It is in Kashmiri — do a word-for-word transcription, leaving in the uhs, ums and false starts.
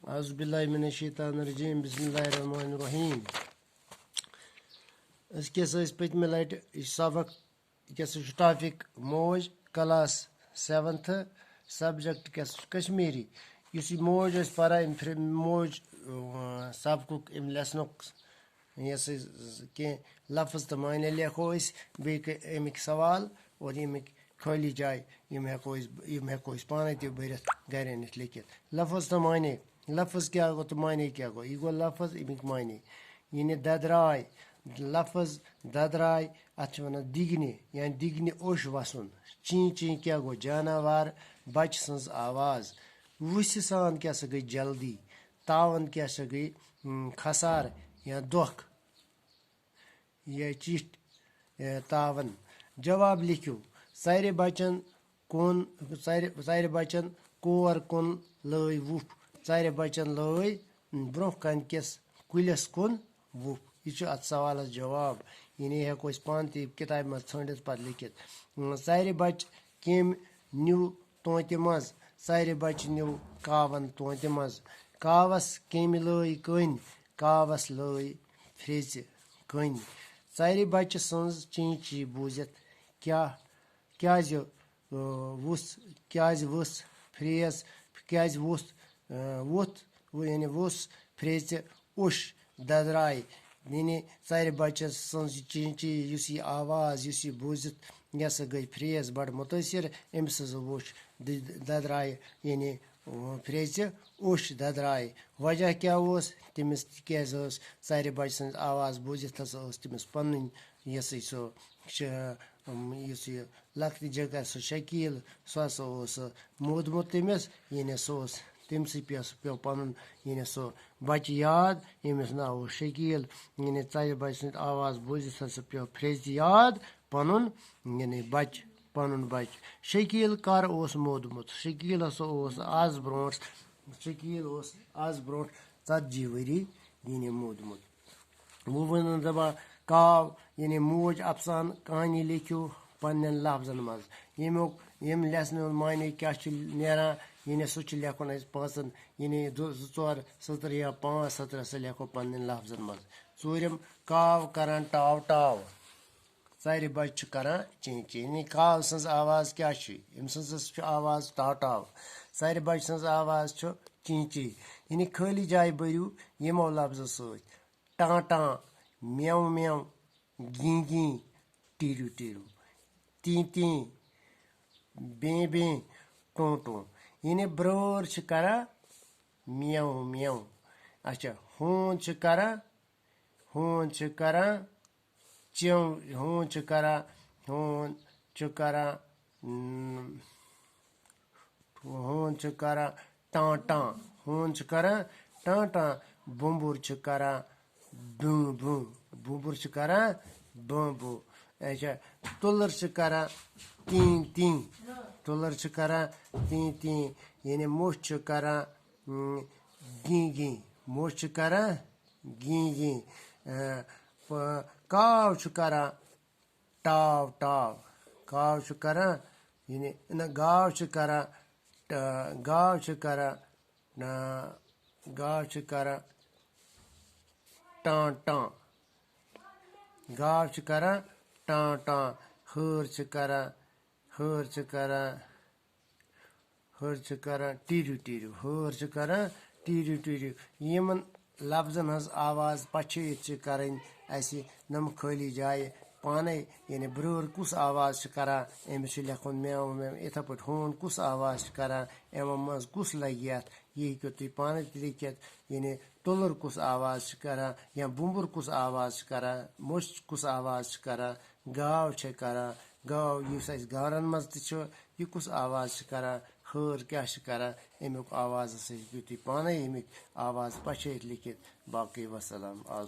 اعوذ باللہ من الشیطان الرجیم، بسم اللہ الرحمن الرحیم۔ أسۍ کیٛاہ سا ٲسۍ پٔتمہِ لٹہِ یہِ سبق، یہِ کیٛاہ سا چھُ ٹاپک موج، کلاس سیونتھ، سبجیکٹ کیٛاہ سا چھُ کشمیری۔ یُس یہِ موج ٲسۍ پران، أمۍ پھِرِ موج، اۭں، سبقُک، أمۍ لیسنُک یہِ سا کینٛہہ لفظ تہٕ معنی لیکھو أسۍ، بیٚیہِ کہِ اَمِکۍ سوال اور ییٚمِکۍ خٲلی جایہِ، یِم ہٮ۪کو أسۍ، یِم ہٮ۪کو أسۍ پانَے تہِ بٔرِتھ، گَرِ أنِتھ لیکھِتھ۔ لفظ تہٕ معنی، لفظ کیٛاہ گوٚو تہٕ معنی کیٛاہ گوٚو؟ یہِ گوٚو لفظ، اَمِکۍ معنی۔ یعنی دَدراے، لفظ دَدراے، اَتھ چھِ وَنان دِگنہِ، یعنی دِگنہِ اوٚش وَسُن۔ چیٖں چیٖں کیٛاہ گوٚو؟ جاناوار، بَچہٕ سٕنٛز آواز۔ وُسہِ سان کیٛاہ سا گٔے؟ جلدی۔ تاوَن کیٛاہ سا گٔے؟ اۭں، خسارٕ یا دۄکھ۔ یا چِٹھۍ، اے، تاوَن۔ جواب لیکھِو۔ ژَرِ بَچَن کُن، ژَرِ، ژَرِ بَچَن کور کُن لٲے وُپھ؟ ژَرِ بَچَن لٲے برٛونٛہہ کَنہِ کِس کُلِس کُن وُپھ۔ یہِ چھُ اَتھ سوالَس جواب۔ یعنی ہٮ۪کو أسۍ پانہٕ تہِ کِتابہِ منٛز ژھٲنٛڈِتھ پَتہٕ لیکھِتھ۔ ژَرِ بَچہِ کٔمۍ نیوٗ تونٛتہِ منٛز؟ ژَرِ بَچہِ نیوٗ کاوَن تونٛتہِ منٛز۔ کاوَس کٔمۍ لٲے کٔنۍ؟ کاوَس لٲے پھرٛیژِ کٔنۍ۔ ژَرِ بَچہِ سٕنٛز چیٖں چیٖں بوٗزِتھ کیٛاہ، کیٛازِ، اۭں، وُژھ، کیٛازِ وُژھ پھرٛیژ، کیٛازِ وُژھ، اۭں، وُتھ، یعنی وُژھ پھرٛیژِ اوٚش دَدراے۔ یعنی ژَرِ بَچَس سٕنٛز یہِ چیٖں چیٖں، یُس یہِ آواز، یُس یہِ بوٗزِتھ، یہِ ہسا گٔے پھرٛیژ بَڑٕ مُتٲثِر۔ أمِس ہسا وُچھ دِ-، دَدراے، یعنی، اۭں، پھرٛیژِ اوٚش دَدراے۔ وجہ کیٛاہ اوس؟ تٔمِس تِکیٛازِ ٲس ژَرِ بَچہِ سٕنٛز آواز بوٗزِتھ ہسا ٲس تٔمِس پَنٕنۍ یۄس یہِ سُہ چھِ، اۭں، یُس یہِ لۄکٹہِ جگہ سُہ شکیٖل، سُہ ہسا اوس سُہ مودمُت تٔمِس، یعنی سُہ اوس تٔمۍ سٕے پیوٚو، سُہ پیوٚو پَنُن، یعنی سُہ بَچہٕ یاد، ییٚمِس ناو اوس شکیٖل۔ یعنی ژَرِ بَچہِ سٕنٛز آواز بوٗزِتھ ہسا پیوٚو پھرٛیژِ یاد پَنُن، یعنی بَچہٕ، پَنُن بَچہٕ۔ شکیٖل کَر اوس مودمُت؟ شکیٖل ہسا اوس آز برونٛٹھ، شکیٖل اوس آز برونٛٹھ ژتجی ؤری، یعنی مودمُت۔ وۄنۍ وَنان دَپان کاو، یعنی موج افسانہٕ کہانی لیکھِو پننٮ۪ن لفظن منٛز۔ ییٚمیُک، ییٚمہِ لیسنہِ ہُنٛد معنی کیٛاہ چھُ نیران، یعنی سُہ چھُ لیکھُن اَسہِ پانٛژن، یعنی زٕ، زٕ ژور سطر یا پانٛژھ سطر ہسا لیکھو پننٮ۪ن لفظن منٛز۔ ژوٗرِم، کاو کران ٹاو ٹاو۔ ژَرِ بَچہِ چھُ کران چیٖں چیٖں۔ یعنی کاو سٕنٛز آواز کیٛاہ چھِ؟ أمۍ سٕنٛز چھِ آواز ٹاو ٹاو۔ ژَرِ بَچہِ سٕنٛز آواز چھُ چیٖں چیٖں۔ یعنی خٲلی جایہِ بٔرِو یِمو لفظو سۭتۍ۔ ٹاں ٹاں، میو میو، گیں گیں، ٹیٖرِو ٹیٖرِو، تیں تیں، بیں بیں، ٹوں ٹوں۔ یعنی برٲر چھِ کران میو میو۔ اچھا، ہوٗن چھِ کران، ہوٗن چھِ کران چیو، ہوٗن چھِ کران، ہوٗن چھِ کران، اۭں، ہوٗن چھِ کران ٹاں ٹاں، ہوٗن چھِ کران ٹاں ٹاں، بومبُر چھِ کران بوں بوں، بومبُر چھِ کران بوں بوں۔ اچھا، تُلر چھِ کران تیں تیں، تُلر چھِ کران تیں تیں، یعنی موٚچھ چھِ کران، اۭں، گیں گیں، موٚچھ چھِ کران گیں گیں۔ اۭں، پ-، کاو چھُ کران ٹاو ٹاو۔ کاو چھُ کران، یعنی نہ، گاو چھِ کران ٹ-، گاو چھِ کران، نہ، گاو چھِ کران ٹاں ٹاں۔ گاو چھِ کران ٹاں ٹاں۔ ہٲر چھِ کران، ہٲر چھِ کران، ہٲر چھِ کران ٹیٖرِو ٹیٖرِو، ہٲر چھِ کران ٹیٖرِو ٹیٖرِو۔ یِمن لفظن ہٕنٛز آواز پَچھٲیِتھ چھِ کرٕنۍ اَسہِ نَم خٲلی جایہِ پانے، یعنی برٲر کُس آواز چھِ کران، أمِس چھُ لیکھُن میو میو۔ یِتھے پٲٹھۍ ہوٗن کُس آواز چھِ کران، یِمن منٛز کُس لگہِ یَتھ، یہِ ہیٚکِو تُہۍ پانے تہِ لیکھِتھ۔ یعنی تُلُر کُس آواز چھِ کران یا بُمبُر کُس آواز چھِ کران، موٚچھ کُس آواز چھِ کران، گاو چھِ کران، گاو یُس اَسہِ گارن منٛز تہِ چھُ، یہِ کُس آواز چھِ کران، ہٲر کیٛاہ چھِ کران، اَمیُک آواز ہسا ہیٚکِو تُہۍ پانے اَمِکۍ آواز پَچھٲیِتھ لیکھِتھ۔ باقٕے وسلام، آز